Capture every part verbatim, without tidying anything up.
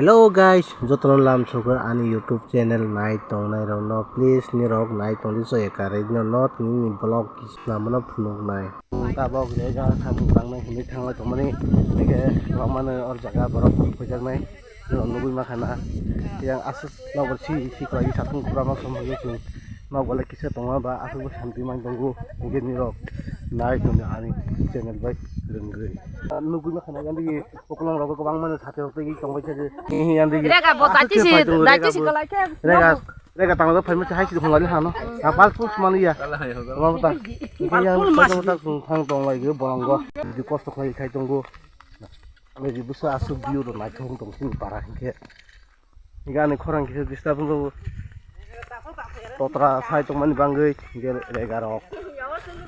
Hello guys, jotono lam sogwi ani YouTube channel nai tongnai rokno please nirok nai tongdi soyekar no not nini vlog kisna mano phunuknai. Tabok rega samung tangnai hinwi thanglai tongmani hingke kwbangmano or jaga borok phaijaknai nirok nugwi mankha na. Yang aswk nokbar si si kwlai satung kwbangma som hwnwi chwng nokbar le kisa tongma ba aswk bo santi man tongo hingke nirok nai tongdi ani channel bai kwrwngwi nugwi mankha na yang digi. Kokolong rogo kwbangma no sate rok tei tongbai khe je. Rega bo dachi si, dachi si kalai khe. Rega, rega tanglo phai mase hai si khonglani hano. Apal pus mani ya. Tama ta. Yang phai mata thang tong lai ge bolong go. Di kosto khlai khai tongo. Ani di busa asu biu do nai thong tong sini para hingke. Higa ani khorang kisa disturb wngkha bo. Totra sai tongmani bangwi hingke rega rok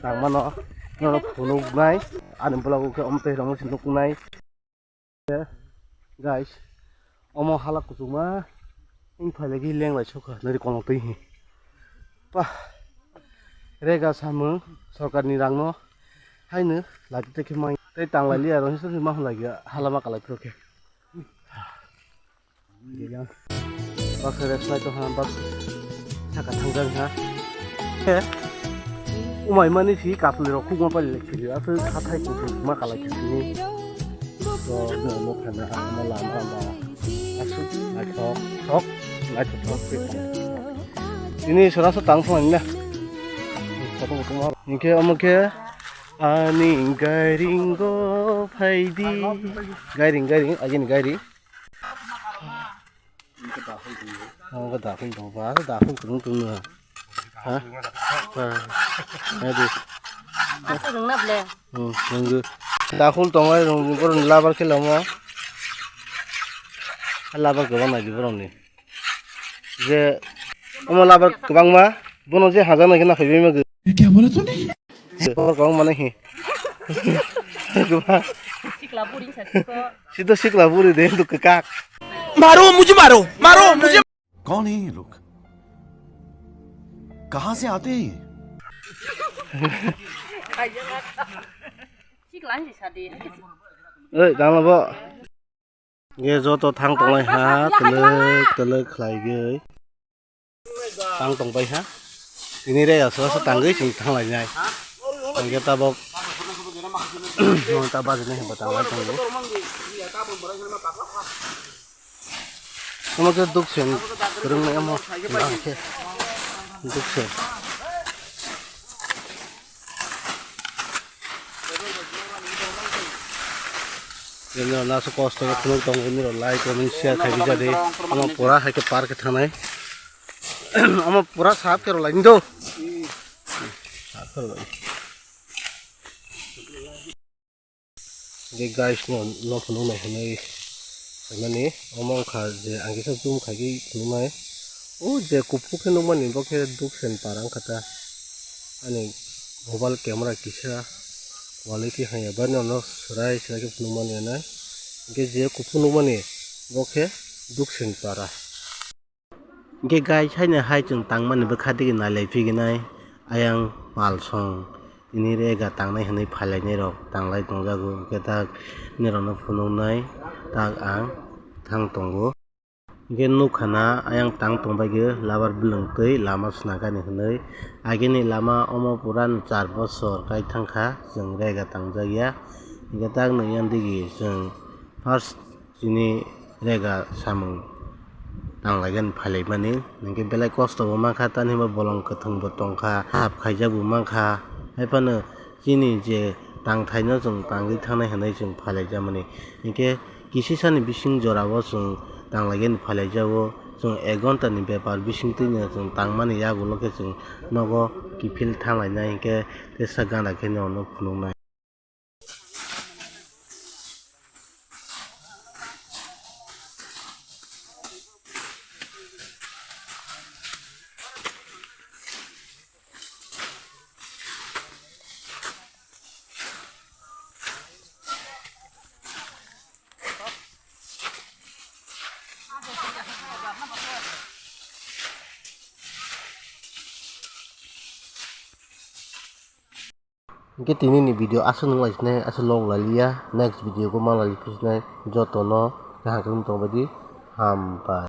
tangmano nono phunuknai ani bwlago khe omo twi rongwi se nuknai. Guys, omo hala kuchukma wng phailagi lenglai sukha nari kolong twi hi. Pah, rega samung sorkarni rangno haino lati tei khe mai tei tanglai liya rong hisab ma hwnlai hala ma kalai phuru khe. Baksa rest lai tong ha, bak saka thangjak ha. Umai mani si kapli rok khukma pali le khili, aswk hathai kuchuk ma kalai khili. To no no khana ha, ma lama ba. Aswk naithok thok, naithok thok se. Ini sora sa tang phang na. Kata kata ma. Hingke omo khe ani gairing go phaidi. Gairing, gairing, agini gairing. Ang khe dakhol tongo, ba khe dakhol kwrwng tongo. Ha? Ha. Naidi. Asa rwngna ble. Hmm, nunggu. Dakhol tongo, rung, boroni labar khe lamo. Labar kwbang naidi boroni. Je, omo labar kwbangma, bono je hajaknai khe naphaibai mago. Ye kya bola tune? Khobor kok mane hi. Sikla buri sa siko. Sido sikla buri de, duk kak. मारो मुझे, मारो मारो मुझे। कौन है ये लोग? कहाँ से आते हैं ये? Sikla ni sa de. Oi, tamo bo. Ye joto thang tonglai ha, twlwk twlwk khlai gwi. Tang tong pai ha. Ini re aso aso tangwi chwng thang lai nai. Hingke tabok. Mo ta bajini hemba tang lai tongo. Omo khe duksen kwrwng nai omo. Hingke duksen. Nini rok naso kosto khe phunuk tongo, nini rok like, comment, share khai di jadi. Omo pura hai khe park khe thangnai. Omo pura sap khe rwlai ni do. Sap khe rwlai. Je guys no, no phunuk nai hinwi saimani. Omo wngkha je ang kisa zoom khai khe phunuknai. O je kuphur khe nukmani bo khe duksen para wngkha ta. Ani mobile camera kisa quality hamya bai nono swrai swrai khe phunukmani hinwi. Hingke je kuphur nukmani bo khe duksen para. Hingke guys, haino hai chwng tangmani bwkha digi nailai phiginai ayang palsong. Tini rega tangnai hinwi phailainai rok tanglai tongjago, hingke tak nirokno phunuknai tak ang thang tongo. Hingke nukha na ayang tang tongbaikhe labar bwlwng twi lama swnakani hinwi. Agini lama omo pura ni char bosor kai thangkha chwng rega tangjakya. Hingke tak nung yang digi chwng first chini rega samung tanglaigani phailaimani. Hingke belai kosto bo mankha, tani hwnba bolong kwthwng bo tongkha, hap khaijak bo mankha. Haiphano chini je tangthaino chwng tangwi thangnai hinwi chwng phailaijakmani. Hingke kisisani bising jorao chwng tanglaigani phailaijago. Chwng ek ghonta ni bepar bisingtwino chwng tangmani yagulo khe chwng nogo kiphil thanglainai, hingke tesa gana khe nono phunuknai. Hingke tini ni video aswk nung lai sinai, aswk long lai liya. Next video o ma lai sinai, joto no kaham khe tong bai di. Hambai.